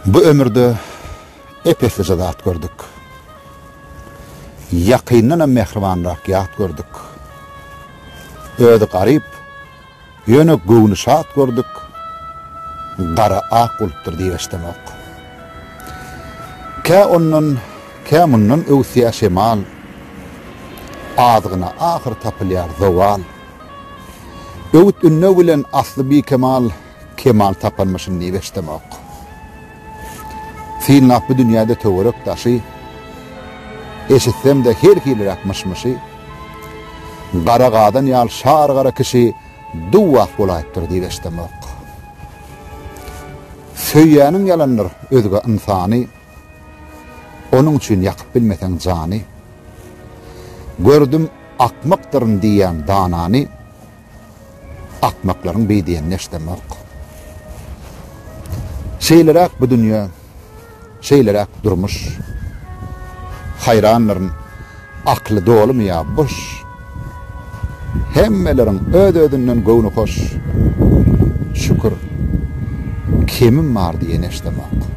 Bu ömürde ep-eslije zat gördük. Ýakyndanam mähribanrak ýat gördük. Özi garyp, ýöne göwni şat gördük, Gara ak bolupdyr diýip eşdemok. Kä ondan, kä mundan öwüsýär şemal, Azgyna ahyr tapylýar zowal. Öwüt-ündew bilen asly bikemal Kemal tapanmyşyn diýip eşdemok. Synlap bu dünýäde töwerek-daşy, Eşitsem-de her hiliräk myş-myşy, Gara gazan ýaly şar gara kişi Duw-wah bolaýypdyr diýip eşdemok. Söýýäniň ýalandyr özge ynsany, Onuň üçin ýakyp bilmeseň jany. Gördüm akmakdyryn diýýän danany, Akmaklaryň beý diýenini eşdemok. Şeýleräk bu dünýe, şeýleräk durmuş. Haýrandyryn, akly dolumy ýa boş? Hemmeleriň öz-özünden göwni hoş. Şükür, kemim bar diýeni eşdemok.